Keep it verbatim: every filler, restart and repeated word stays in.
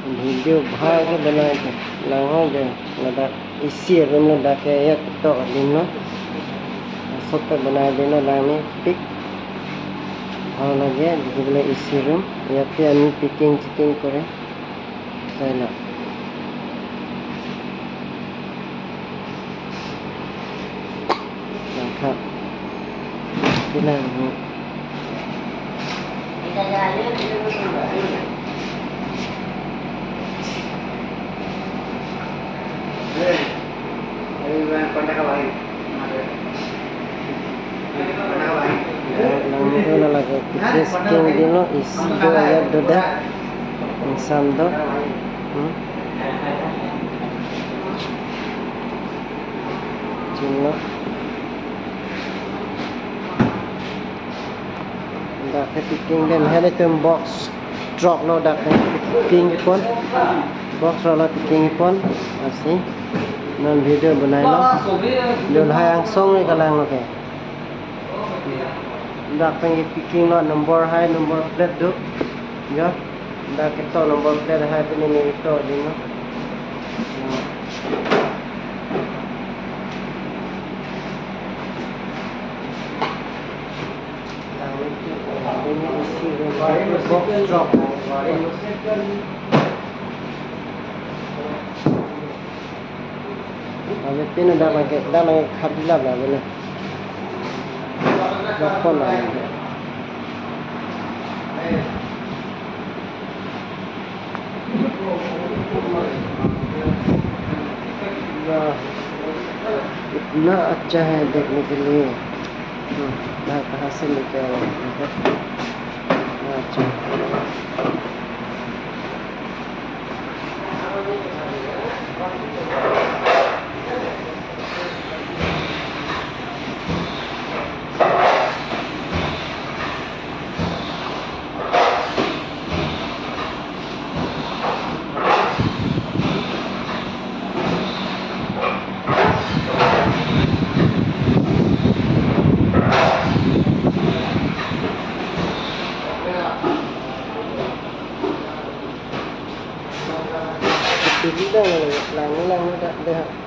Video bhal ke banai ke. Lang ho ke. Ladak A C room ladak ke ya ketok adim lo. Asok ta banai adim lo langmepik. Bhal lage, dikhe bole A C room. Yate ami packing checking kore. Sai lo. Langkha. Bilang ni. Langdun lake, packing adim lo, A C do, ayat do dak. Ingsan do. Hmm. Chinglo. Dak ke packing adim, halatum box throk lo dak ke packing pon. Box throk lo packing pon. Lasi non video banai lo. Dun hai angsong ni kalang lo ke. Dak pen packing lo, number hai, number plate do. Ya. Dak ketok number plate hai pen ni to adim lo. Box throk. Abe pin dak lake, dak lake khap dilap la bele. Dak pon la. वाह, इतना अच्छा है देखने के लिए। हम्म, कहाँ, कहाँ से लेके आए हैं? अच्छा। Lang, lang, lang, lang, lang.